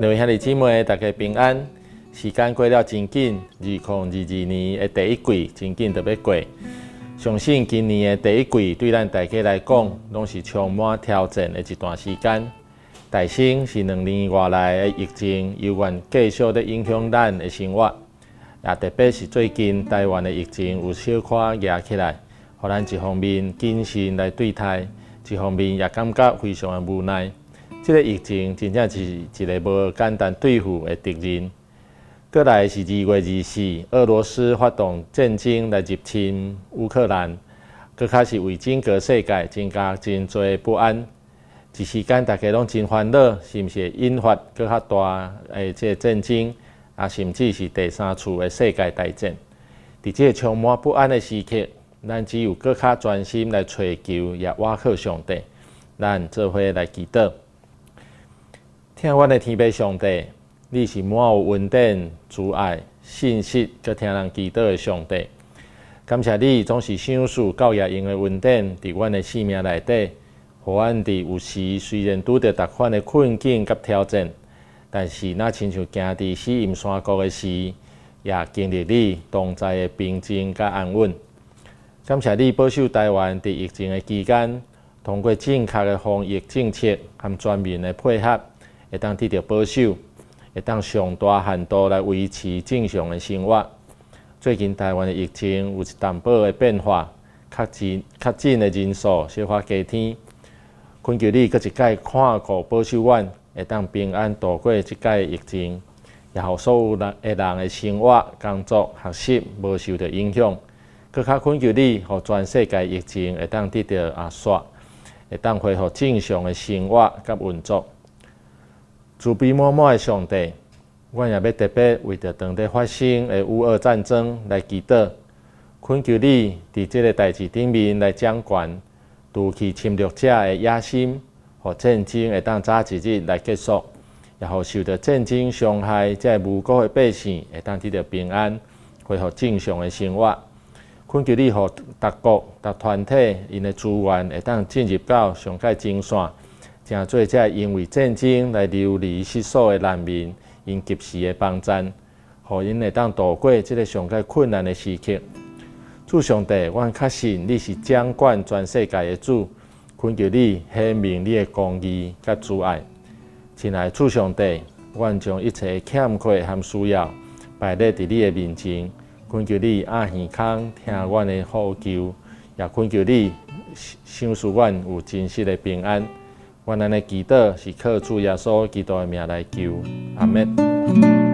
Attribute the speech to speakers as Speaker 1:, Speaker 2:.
Speaker 1: 兩位兄弟姊妹，大家平安。時間過了真緊，2022年的第一季真緊就欲過。相信今年的第一季對咱大家來講，攏是充滿挑戰的一段時間。大先是2年外來的疫情，猶原繼續咧影響咱的生活。也特別是最近台灣的疫情有小可夯起來，予咱一方面謹慎來對待，一方面也感覺非常的無奈。這个疫情真正是一个無簡單對付的敵人。過來是2月24，俄羅斯發動戰爭來入侵烏克蘭，閣較是為整個世界增加真濟不安。一時間大家攏真煩惱，是毋是會引發閣較大的這個戰爭，啊，甚至是第三次的世界大戰？佇這个充滿不安的時刻，咱只有閣較專心來揣求，也倚靠上帝。咱做伙來祈禱。疼阮的天父上帝，你是滿有恩典、慈愛、信實，閣聽人祈禱的上帝。感謝你總是賞賜夠額用的恩典，佇阮的生命內底，予阮佇有時雖然拄著逐款的困境佮挑戰，但是若親像行佇死蔭山谷的時，也經歷你同在的平靜佮安穩。感謝你保守台灣佇疫情的期間，通過正確的防疫政策和全民的配合，會當得著保守，會當上大限度來維持正常的生活。最近台灣的疫情有一淡薄的變化，確診的人數小可加添。懇求你閣一擺看顧保守阮，會當平安度過這擺疫情，也予所有人的人的生活、工作、學習無受著影響。閣較懇求你，予全世界疫情會當得著壓煞，會當恢復正常的生活佮運作。慈悲滿滿的上帝，阮也欲特別為著當咧發生的烏俄戰爭來祈禱，懇求你佇這个代誌頂面來掌權，除去侵略者的野心，予戰爭會當早一日來結束，也予受著戰爭傷害這个無辜的百姓會當得著平安，恢復正常的生活。懇求你，予逐國、逐團體𪜶的資源會當進入到上蓋前線，成做這因為戰爭來流離失所的難民，𪜶及時的幫贊，予𪜶會當度過這个上蓋困難的時刻。主上帝，阮確信你是掌管全世界的主，懇求你顯明你的公義佮慈愛。親愛的主上帝，阮將一切的欠缺和需要擺列佇你的面前，懇求你掩耳空聽阮的呼求，也懇求你賞賜阮有真實的平安。阮按呢祈禱是靠主耶穌基督的名來求，阿們。